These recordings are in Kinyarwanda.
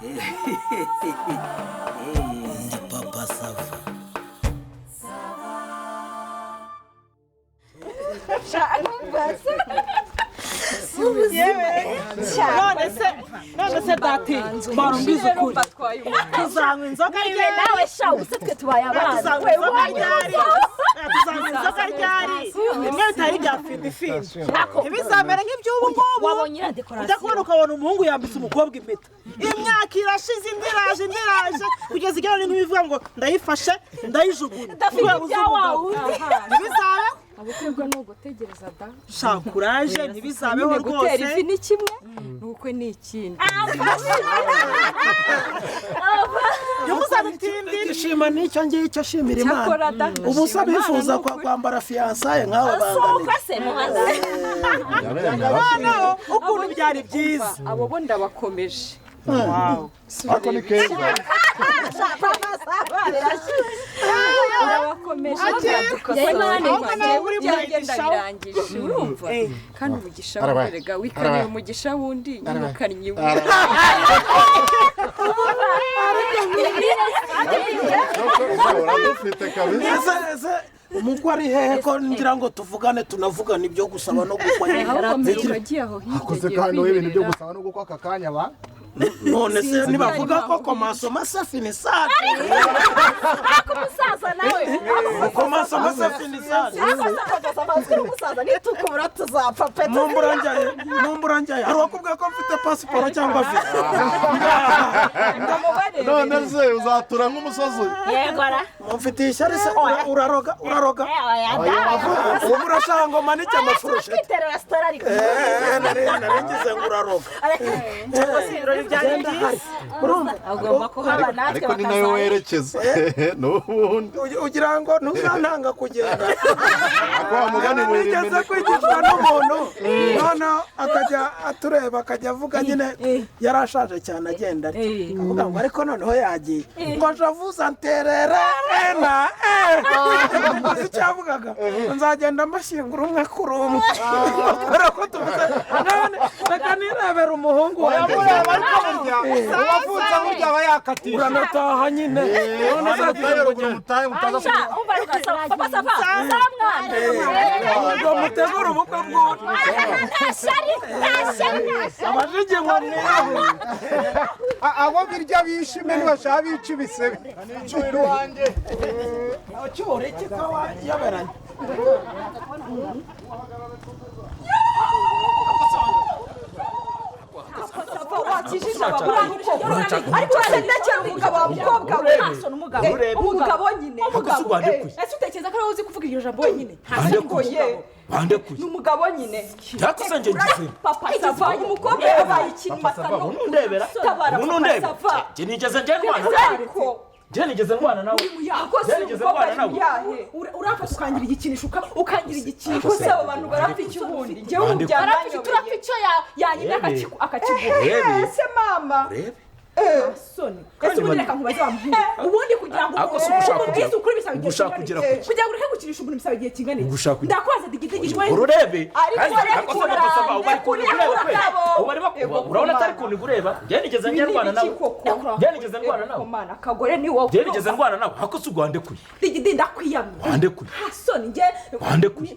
Ndi Papa Sava. None se dati, barumbize ukuri, tuzanywa inzoga ryari? Nawe sha, ubuse twe tubaye abana. Tuzanywa inzoga ryari? Tuzanywa inzoga ryari, bimwe bitari bya findifindi? Ntibizamere nk'iby'ubu ngubu. Wabonye iriya dekorasiyo? Ujya kubona ukabona umuhungu yambitse umukobwa impeta, imyaka irashize, indi iraje, indi iraje, kugeza igihe noneho ibivuga ngo ndayifashe ndayijugunya. Ndafite Kubera buze ibya wa umugabo. wundi. Ntibizabeho. Ubukwe bwo ni ugutegereza da. Sha, kuraje, ntibizabeho. Nyine gutera Rwose. ivi ni kimwe, n'ubukwe ni ikindi. Ntimuzabitindire. Ishima n'icyo ngicyo, shimira Imana. Cyakora da, Ubu se ndashima Imana bifuza ni ukuri. kwambara fiançailles nkawe bangana? Sohoka se muhaze. Noneho ukuntu byari byiza. Abo bo ndabakomeje. Ariko ni keza. Ndabakomeje. Ahubwo nawe uri Ibyanjye mwigisha. ndabirangije, urumva? Kandi umugisha Arabaye. wundi wikanira Arabaye. umugisha wundi nyine ukannye iwe. Uradufite kabisa. Ese umukwe ari hehe, ko ngira ngo tuvugane, tunavugane ibyo gusaba no gukwa nyine? Ahubwo mperuka agiye aho hirya. Akoze Agiye kandi wowe ibintu byo kwiherera. gusaba no gukwa aka kanya ba. None se Sinzi nibavuga ibyo ko arimo. Commencement c'est finissage. Ariko umusaza nawe. Commencement c'est finissage. Umusaza, nitukubura tuzapfa pe. Mumbura njyaye, mumbura njyaye. Hari uwakubwiye ko mfite pasiporo cyangwa visa? None se uzatura nk'umusozi? Yego ra. Mumfitiye ishyari se? Uraroga, uraroga. Ubu urashaka ngo manike amafurusheti? Kwiterera sitora ariko. Nari ngize ngo uraroga. Ibirori byari Genda byiza. hari, urumva? Agomba kuhaba natwe. Ariko ni nayo werekeza n'ubundi. Ugira ngo ntuzantanga kugenda? Ako wa mugani Nigeze wirimene. kwigishwa n'umuntu, noneho akajya atureba, akajya avuga nyine, yari ashaje cyane, agenda atya avuga ngo ariko noneho yagiye ngo javuze anterera ena eh. Icyo yavugaga, nzagenda mbashyingura umwe kuri umwe, kubera ko tuvuze none reka nirebera umuhungu wanjye. Uramureba, ariko burya uwavutse burya aba yakatije. Uranataha nyine, none uzagira ngo ugende. Mutahe mutaza. Umva rwose, Papa Sava, saba mwana. Ngo mutegure ubukwe bw'undi. Nta shyari, nta shyari, nta shyari. Abajije ngo niyahure. Abo birya bishime, ntibashaka bica ibisebe. Nicyurira iwanjye. Cyure iki ko wayoberanye? Wakijije abagore koko? Ariko se ndekera umugabo wa mukobwa we. Umugabo nyine, umugabo. Ese utekereza ko ari wowe uzi kuvuga iryo jambo wenyine? Ariko ye Bandekuye. ni umugabo nyine. Yakoze njye ngize. Papa Sava, umukobwa yabaye ikimatano. Ubu nundebera. Tabara. Ubu Papa nundebera. Sava. Njye nigeze njye ndwana nawe? Ariko Njye nigeze ndwana nawe? ako si Njye nigeze umukobwa ndwana nawe? yahe? Urafata ukangira igikinisho, ukangira igikinisho. Ariko se abo bantu barapfa iki ubundi? Njyewe ubu Barapfa iki? Turapfa byamanyobeye. icyo yanyimye akakiguha. Urebe. Ese mama. Urebe. Soni, ese ubundi reka nkubaze wa muhungu, ubundi kugira ngo Ako si ugushaka umubwize kugera- ukuri bisaba igihe ugushaka kingana kugera iki? kuki? Kugira ngo ureke gukinisha umuntu bisaba igihe kingana iki? Ugushaka kugera- Ndakubaza, digidigi we. Ururebe. Ariko Kandi reka ako se Papa Sava, ubu ari kunigureba rekura kwe. abo. Ubu arimo urabona atari kunigureba. Njye nigeze njye ndwana nawe? Njye nigeze ndwana nawe? Mana, akagore ni wowe. Njye nigeze ndwana nawe? Ako si ugwandekuye. Digidi, ndakwiyamye. Wandekuye. Nta soni njye. Wandekuye.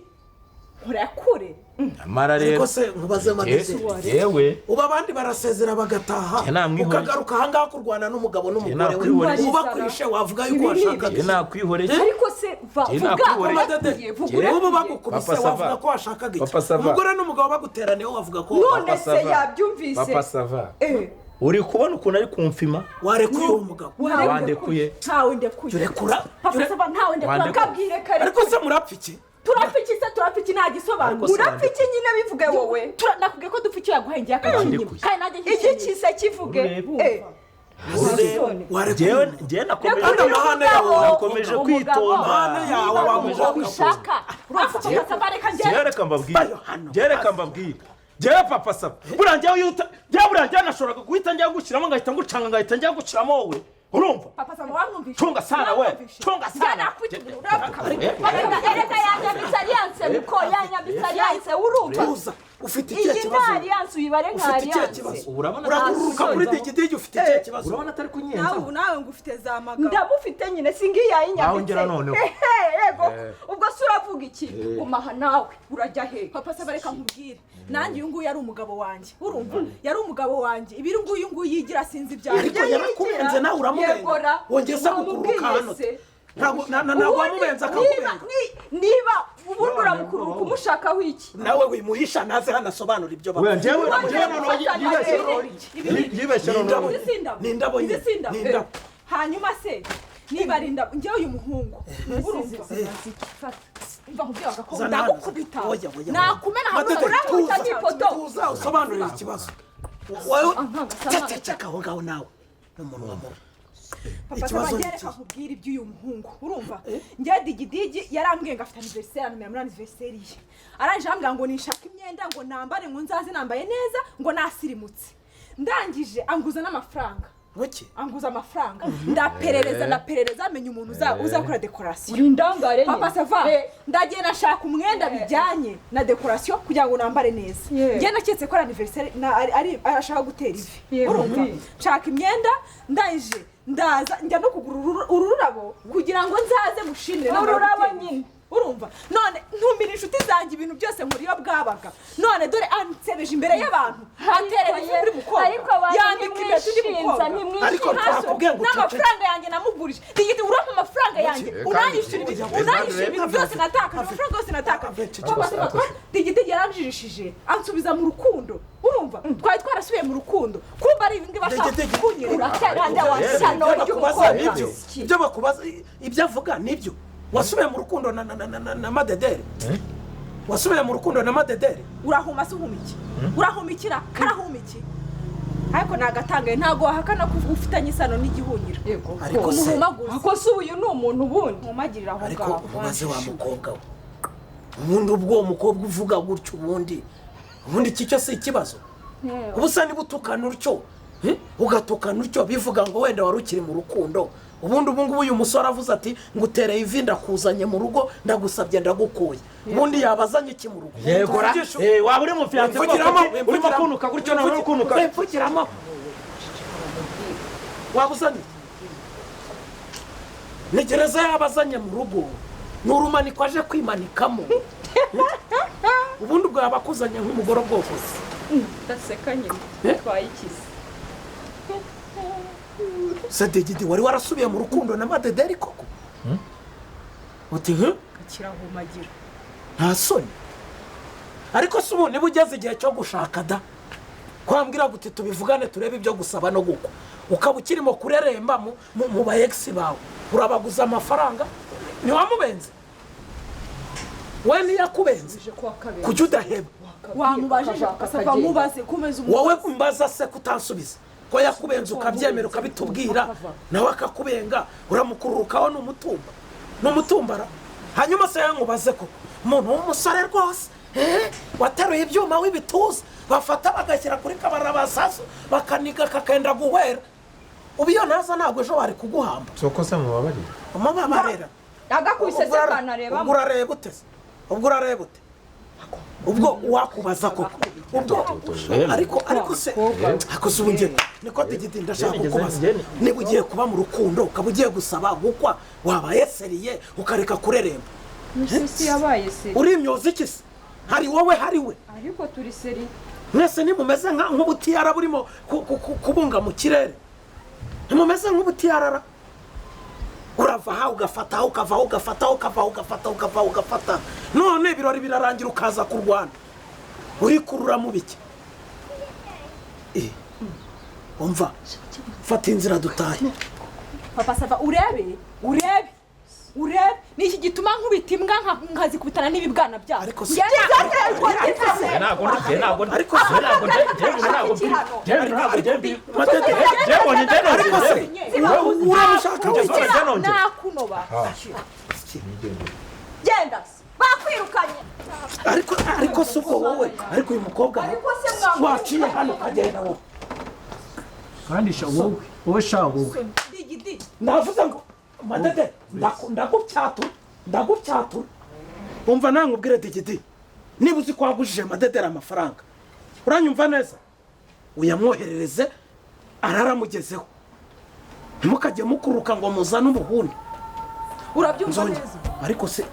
Urakure. Nyamara rero. Ariko se nkubaze, Madede, Yewe. ubu abandi barasezera bagataha, Njye namwihoreye. ukagaruka ahangaha kurwana n'umugabo n'umugore we, nakwihoreye. ubakwishe, wavuga yuko washakaga Njye iki? nakwihoreye. Ariko se va Njye vuga. nakwihoreye. Madede, Vuga. ubu bagukubise, Papa Sava. wavuga ko washakaga iki? Papa Sava. Umugore n'umugabo baguteraniyeho, wavuga ko None Papa se Sava. yabyumvise? Papa Sava. Eh, Uri kubona ukuntu ari kumfima? Warekuye uwo mugabo. Wandekuye. Ntawe ndekuye. Urekura. Papa Sava, ntawe ndekuye. Wandekuye. Kabwire kare. Ariko se murapfa iki? Turapfa iki se? Turapfa iki? Nta gisobanuro. Ariko se Urapfa iki nyine? Bivuge wowe. Nakubwiye ko dupfa icyo yaguhaye, ngiye akakinyima. Wandekuye. Kandi nanjye nkikinyima. Igiki se? Kivuge. Urebe. Eh, Warekuye. Njyewe njyewe nakomeje Kandi amahane yawe. Nakomeje kwitonda. Amahane yawe wa Nakomeje mukobwa. Ushaka urapfa, Papa Sava, reka njye. Njyewe reka mbabwire. Bayo hano. Njyewe reka mbabwire. Njyewe Papa Sava, buriya njyewe iyo njyewe buriya njyewe nashoboraga guhita njya gushyiramo, ngahita ngucanga, ngahita njya gushyiramo wowe, urumva? Papa Sava, wamwumvishe? Cunga sana we. Wamwumvishe? Cunga sana. Njye nakwita Erega, erega yanyambitse alliance, muko yanyambitse alliance, urumva? Tuza. Ufite ikihe Iyi kibazo? ni alliance, uyibare nka Ufite ikihe alliance. kibazo? Urabona Urakururuka kuri digidigi, ufite ikihe kibazo? Urabona atari Nawe kunyenzaho. ubu nawe ngo ufite za magabo. Ndamufite nyine, singiyi yayinyambitse. Nawe ongera noneho. Ehe, yego. Ubwo se uravuga iki? Gumaha nawe urajya he? Papa Sava, reka nkubwire, nanjye uyu nguyu yari umugabo wanjye, urumva? Yari umugabo wanjye. Ibiri nguyu nguyu yigira sinzi ibyawe. Ariko yarakubenze nawe uramubenga. Yegora. Wongeye se gukururuka hano? Wamubwiye se. Ntabwo ntabwo wamubenze akakubenga. Niba ubundi uramukururuka umushakaho iki? Nawe wimuhisha, naze hano asobanura ibyo Oya, njyewe bapfa. njyewe noneho yibeshye. Yibeshye Ni indabo. noneho. Izi si indabo. Ni indabo Izi nyine. si indabo. Ni indabo. Hanyuma se niba ari indabo, njyewe uyu muhungu, urumva, mva nkubwire agakobwa, Zana hano. ndagukubita, Oya, oya, oya. nakumena hamwe. Matete, Uramwita tuza, n'ipoto. tuza usobanurire ikibazo. Wowe ceceka aho ngaho nawe n'umunwa mubi. Papa Ikibazo Sava, ni njye reka iki? nkubwire iby'uyu muhungu, urumva? Njye digidigi yarambwiye ngo afite anniversaire, anumira muri anniversaire ye. Arangije arambwira ngo nishake imyenda ngo nambare, ngo nzaze nambaye neza, ngo nasirimutse. Ndangije anguza n'amafaranga. Buki? Anguza amafaranga, ndaperereza, ndaperereza, amenya umuntu uzakora dekorasiyo. Uri indangare nyine. Papa Sava, ndagenda nshaka umwenda bijyanye na dekorasiyo kugira ngo nambare neza. Njye naketse ko ari anniversaire ari ashaka gutera ivi. Urumva, nshaka imyenda, ndangije ndaza njya no kugura uru rurabo kugira ngo nzaze mushimire namara Ururabo gutera ivi. nyine. Urumva, none ntumira inshuti zanjye, ibintu byose nkora iyo bwabaga. None dore ansebeje imbere y'abantu, aterera ivi undi mukobwa, Ariko abantu yambika impeta undi ntimwishinza, mukobwa. ntimwishinza. Ariko twakubwiye ngo uceceke. N'amafaranga yanjye namugurije, digidi, urampa amafaranga yanjye, unanyishyura ibintu, unanyishyura ibintu byose natakaje, amafaranga yose natakaje. Papa Sava, digidi yaranjijishije, ansubiza mu rukundo. Urumva, twari twarasubiye mu rukundo, kumva ari ibindi bashaka Digidi. kunyereka. Urateranda wa shyano Ibyo bakubaza ry'umukobwa. nibyo. Ibyo bakubaza, ibyo avuga nibyo. Wasubiye mu rukundo na Madederi? Wasubiye mu rukundo na Madederi? Urahuma se uhuma iki? Urahumikira karahuma iki? Ariko nagatangaye, ntabwo wahakana ko ufitanye isano n'igihunyira. Yego. Ariko se Umuhumaguza. Ako se uyu ni umuntu ubundi? Nkumagirira aho Ariko ngaho. mubaze wa mukobwa we, ubundi ubwo uwo mukobwa uvuga gutyo, ubundi iki cyo si ikibazo? Ubusa niba utukana utyo, ugatukana utyo, bivuga ngo wenda wari ukiri mu rukundo. Ubundi ubu ngubu uyu musore avuze ati ngutereye ivi, ndakuzanye mu rugo, ndagusabye, ndagukuye, ubundi yabazanye iki mu rugo? Yego ra. Tuvugishe- Waba uri mu fiancé Wimvugiramo, urimo kunuka gutyo noneho uri kunuka. Wimvugiramo. Waba uzanye iki? Ni gereza yabazanye mu rugo, ni urumaniko aje kwimanikamo. Ubundi ubwo yaba akuzanye nk'umugore bwoko se? Ndaseka nyine. Twaye ikizi. Se digidi, wari warasubiye mu rukundo na Madederi koko? Uti "Huh?" Kirahumagira. Nta soni. Ariko se ubu niba ugeze igihe cyo gushaka da, kwambwira guti tubivugane turebe ibyo gusaba no gukwa, ukaba ukirimo kureremba mu ba ex bawe, urabaguza amafaranga, ntiwamubenze we, ntiyakubenze, kujya udaheba? Wamubajije ugasaba mubaze kumeza. Wowe mbaza se kutansubiza ko yakubenze, ukabyemera ukabitubwira, nawe akakubenga, uramukururukaho, ni umutumba, ni umutumbara. Hanyuma se yankubaze koko, umuntu w'umusore rwose, wateruye ibyuma w'ibituza, bafata bagashyira kuri kabarabasasu bakaniga kakenda guhwera, ubu iyo ntaza ntabwo ejo bari kuguhamba? Soko se mubabarira. Umubabarira. Agakubise se kanarebamo. Ubwo urareba ute se? Ubwo urareba ute? Ubwo wakubaza koko, ubwo ariko se ubu njye niko digidi, ndashaka kukubaza, niba ugiye kuba mu rukundo, ukaba ugiye gusaba gukwa, wabaye sérieux ukareka kureremba. Isi yabaye sérieux. Uri imyoza iki se? Hari wowe, hari we. Ariko turi sérieux. Mwese ntimumeze nk'ubutiyara burimo kubunga mu kirere? Ntimumeze nk'ubutiyarara? Urava aha ugafata, ukava ugafata, ukava ugafata, ukava ugafata, none ibirori birarangira ukaza kurwana uri kurura mu biki? Umva, fata inzira dutahe. Papa Sava, urebe, urebe, urebe, ni iki gituma nkubita imbwa nkazikubitana n'ibibwana byabo? Ariko se Ntabwo ariko se ntabwo Matete, ariko se uramushaka wiki? Nakunoba. Genda se, bakwirukanye. Ariko se ubwo wowe, ariko uyu mukobwa Ariko se mwamuha waciye hano ukagenda wowe? Kandi sha wowe, wowe sha wowe. Digidi. Navuze ngo Matete, ndagupyatura, ndagupyatura. Umva nawe nkubwire digidi. Niba uzi ko wagujije Madederi amafaranga, uranyumva neza, uyamwoherereze araramugezeho. Ntimukajye mukuruka ngo muzane ubuhuni. Urabyumva Nzongera neza? Ariko se